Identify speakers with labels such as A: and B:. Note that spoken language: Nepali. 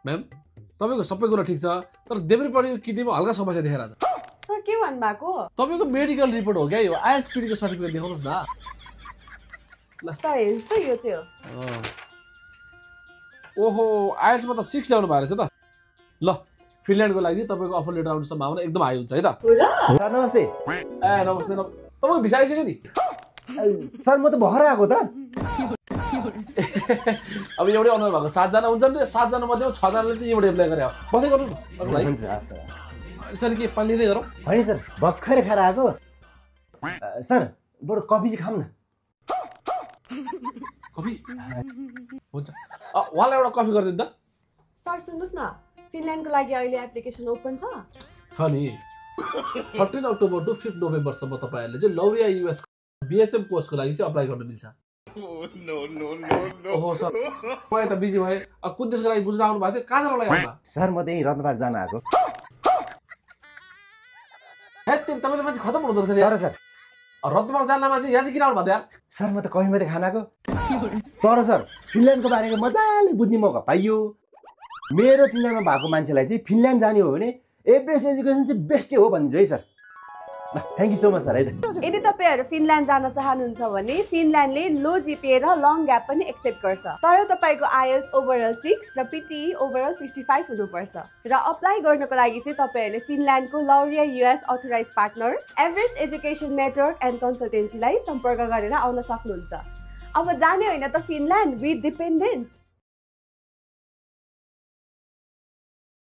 A: म्याम तपाईको सबै कुरा ठिक छ तर देब्रेपल्लीको किडनीमा हल्का समस्या देखाइरहेछ
B: सर के भन्नु भएको
A: तपाईको मेडिकल रिपोर्ट हो क्या यो आइएलटिएस पिडी को सर्टिफिकेट देखाउनुस् न
B: सर हेर्नुस् त यो चाहिँ हो
A: ओहो आइएलटिएस मा त 6 ल्याउनु भएको रहेछ त ल फिनल्यान्डको लागि तपाईको अफर लेटर आउने सम्भावना एकदम हाई हुन्छ है त
C: सर नमस्ते
A: नमस्ते तपाईको भिसा आइसक्यो नि
C: सर म त भर्खर आएको त
A: अब एउटै अनुहार भएको 7 जना हुन्छ नि 7 जना मध्ये 6 जनाले त एउटै एप्लाई गरे हो बधै गर्नुस् न
C: हुन्छ सर
A: सर के पानी लिँदै गरौँ
C: होइन सर भर्खर खाएर आएको सर बरु कफी चाहिँ खाऊँ न
A: कफी हुन्छ उहाँलाई एउटा कफी गरिदिनु त
B: सर सुन्नुस् न फिनल्यान्डको लागि अहिले एप्लिकेसन ओपन
A: छ नि 13 अक्टोबर टु 5 नोभेम्बरसम्म तपाईहरुले चाहिँ लौरिया युएस बीएचएम कोर्सको लागि चाहिँ अप्लाई गर्न मिल्छ ओहो सर म त बिजी भए कुन देशको लागि बुझ्न आउनु भएको थियो कहाँ जानु लागि
C: सर म त्यही रत्नपाट जान आएको
A: हे तपाईँ त मान्छे खतम हुँदो रहेछ
C: तर सर
A: रत्नपाट जानमा चाहिँ यहाँ चाहिँ किन आउनु भयो
C: सर म त कहीँ मात्रै खान आएको तर सर फिनल्यान्डको बारेमा मजाले बुझ्ने मौका पाइयो मेरो चिन्तामा भएको मान्छेलाई चाहिँ फिनल्यान्ड जाने हो भने एभरेज एजुकेसन चाहिँ बेस्टै हो भनिदिन्छु है सर ल thank you so much sir है त
B: यदि तपाईहरु फिनल्यान्ड जान चाहनुहुन्छ भने फिनल्यान्डले लो जीपीए र लङ ग्याप पनि एक्सेप्ट गर्छ तर तपाईको आईएलटीएस ओभरअल 6 र पीटीई ओभरअल 55 हुनुपर्छ र अप्लाई गर्नको लागि चाहिँ तपाईहरुले फिनल्यान्डको Laurea US authorized partner Everest Education Network and कन्सल्टेन्सीलाई सम्पर्क गरेर आउन सक्नुहुन्छ अब जाने होइन त फिनल्यान्ड विथ डिपेन्डेन्ट